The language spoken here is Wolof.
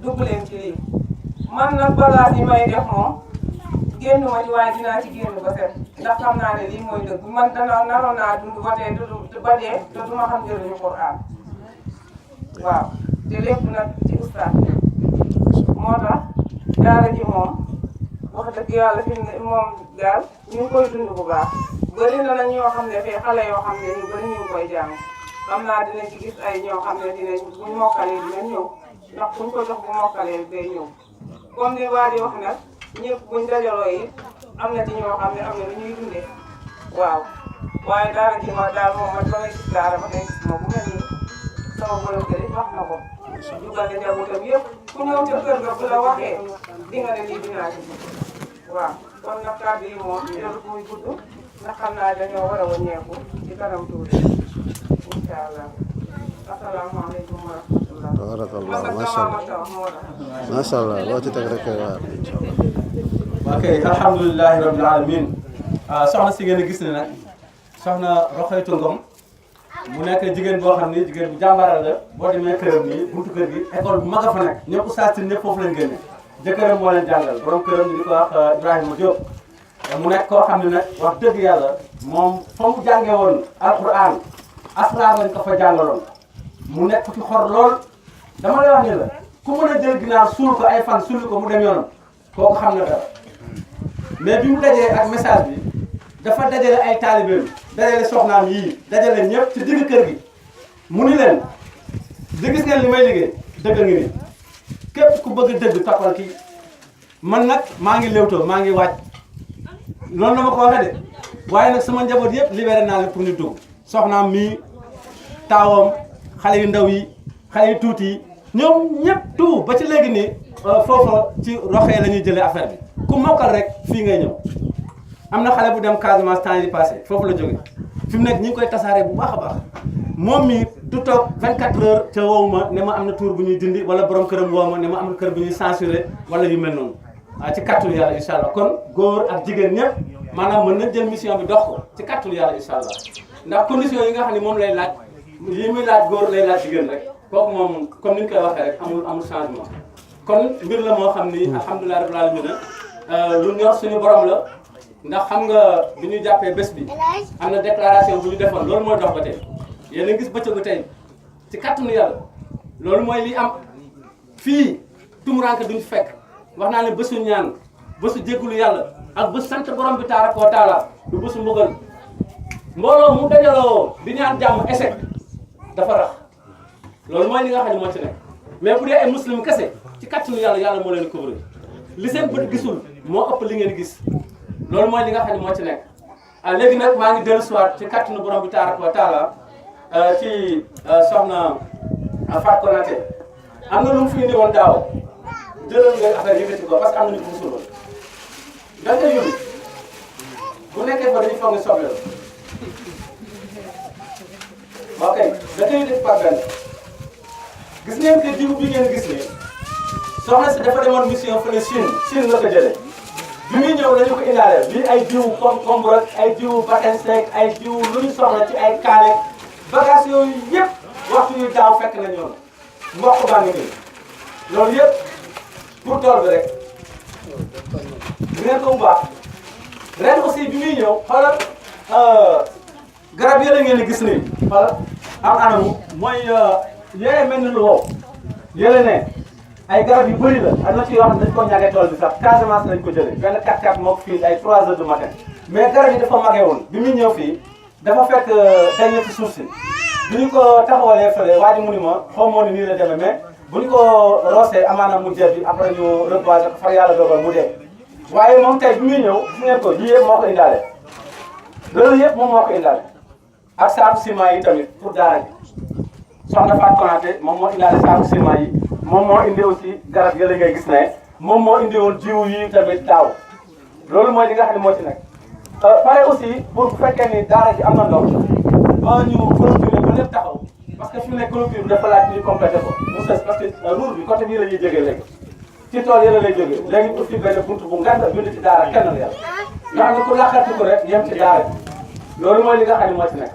dugg leen ci lii man nag bagage yi may def moom génnuma ci waaye dinaa ci génn ba set ndax xam naa ne lii mooy dëgg man naroon naa dund ba dee te du ma xam njëriñu Qur'an waaw te lépp nag ci ustaas moo tax daara ji moom wax dëgg yàlla fi moom daal ñu ngi koy dund bu baax bëri na nag ñoo xam ne fii xale yoo xam ne ñu bëri ñu ngi koy jàng xam naa dinañ ci gis ay ñoo xam ne dinañ buñ mokkalee dinañ ñëw ndax buñ ko jox bu mokkalee day ñëw comme li waa di wax nag ñëpp buñ dajaloo yi am na ci ñoo xam ne am na lu ñuy dundee waaw waaye daara ji ma daal moom man ba ngay gis daara ba ngay gis moom bu mel nii sama borom kër yi wax na ko dugal ne njabootam yëpp ku ñëw ca kër ga bu la waxee di nga ne lii dinaa ci waaw kon nag kàddu yi moom jarul muy gudd ndax xam naa dañoo war a wàññeeku ci kanam tuuti incha allah asalaamaaleykum wa rahmatulah. barakallah macha allah loo ci teg rek waaw. ok alhamdulilahi rabbil alamin soxna si ngeen gis ne nag soxna Roxaytu Ngom mu nekk jigéen boo xam ni jigéen bu jàmbaara la boo demee këram nii buntu kër gi école bu mag a fa nekk ñëpp ustaas ñëpp foofu lañ génne jëkkëram moo leen jàngal borom këram ñu di ko wax Ibrahima Diop mu nekk koo xam ne nag wax dëgg yàlla moom fa mu jàngee woon alquran asraar lañ ko fa jàngaloon mu nekk ci xor lool dama lay wax ne la ku mën a jël ginaar suul ko ay fan suul ko mu dem yoonam kooku xam na dara mais bi mu dajee ak message bi dafa dajale ay taalibeem dajale soxnaam yii dajale ñëpp ci digg kër gi mu ni leen di gis ngeen li may liggéey dëgg ngi ni képp ku bëgg dëgg toppal kii man nag maa ngi léwtoo maa ngi wàcc loolu na ma ko waxee de waaye nag sama njaboot yëpp libéré naa leen pour ñu dugg soxnaam mii taawam xale yu ndaw yi xale yu tuuti yi ñoom ñëpp tout ba ci léegi nii foofa ci roxee la ñuy jëlee affaire bi ku mokkal rek fii ngay ñëw am na xale bu dem Casamance temps yi passé foofu la jóge fi mu nekk ñi ngi koy tasaare bu baax a baax moom mi du toog 24 heures te woowu ma ne ma am na tour bu ñuy dindi wala borom këram woo ma ne ma am na kër bu ñuy censuré wala yu mel noonu ci kàttul yàlla incha allah kon góor ak jigéen ñëpp maanaam mën na jël mission bi dox ko ci kàttul yàlla incha allah ndax condition yi nga xam ne moom lay laaj yi muy laaj góor lay laaj jigéen rek kooku moom comme ni ñu koy waxee rek amul changement kon mbir la moo xam ni alhamdulilah rabbil alamin lu ñor suñu borom la ndax xam nga bi ñu jàppee bés bi am na déclaration bu ñu defoon loolu mooy dox ba tey yéen a gis bëccëgu tey ci kàttanu yàlla loolu mooy li am fii tumuranke duñ fekk wax naa ne bésu ñaan bésu jéggulu yàlla ak bés sant borom bi tabaraka wa taala du bésu mbugal mbooloo mu dajaloo di ñaan jàmm échec dafa rax loolu mooy li nga xam ne moo ci nekk mais bu dee ay muslim kese ci kàttanu yàlla yàlla moo leen couvrir li seen bët gisul moo ëpp li ngeen gis loolu mooy li nga xam ne moo ci nekk léegi nag maa ngi dellu siwaat ci kàttanu borom bi tabaraka wa taala ci soxna Fatou Konaté am na lu mu fi indi woon daaw jëlal ngeen affaire yëkkati ko parce que am na ñu ko musul woon da nga yóbbu bu nekkee fa dañuy foog ne soble la ok da koy def par benn gis ngeen que jiw bi ngeen gis ni soxna si dafa demoon mission fële Chine la ko jëlee bi muy ñëw lañu ko indaale bii ay jiwu concombre ak ay jiwu batensek ay jiwu lu ñu soxla ci ay kaane bagage yooyu yëpp waxtu yu daaw fekk na ñoom mboq baa ngi nii loolu yëpp pour tool bi rek ngeen ko bu baax ren aussi bi muy ñëw xoolal garab yële ngeen di gis nii xoolal am anamu mooy yële mel ni lu wow yële ne ay garab yu bëri la am na ci yoo xam ne dañu ko ñàkkee tool bi sax Casamance lañ ko jëlee benn 4x4 moo ko fii ay 3 heures du matin mais garab yi dafa magee woon bi muy ñëw fii dafa fekk dañ ci suuf si bi ñu ko taxawalee fële waa ji mu ni ma xaw moo ni nii la demee mais bu ñu ko roosee amaana mu dee bi après ñu reboiser ko far yàlla dogal mu dee waaye moom tey bi muy ñëw gis ngeen ko lii yëpp moo ko indaale loolu yëpp moom moo ko indaale ak saaku ciment yi tamit pour daara ji soxna Fatou Konaté moom moo indaale saaku ciment yi moom moo indi aussi garab yële ngay gis ne moom moo indi woon jiwu yi tamit daaw loolu mooy li nga xam ne moo ci nekk pare aussi pour bu fekkee ni daara ji am na ndox ba ñu clôturer ba lépp taxaw parce que fi mu nekk clôture bi dafa laaj ñu complété ko mu sës parce que route bi côté bii la ñuy jógee léegi ci tool yële lay jógee léegi ñu ubbi benn buntu bu ngand bind ci daara kenn la yàlla nga xam ne ku laqati ko rek yem ci daara ji loolu mooy li nga xam ne moo ci nekk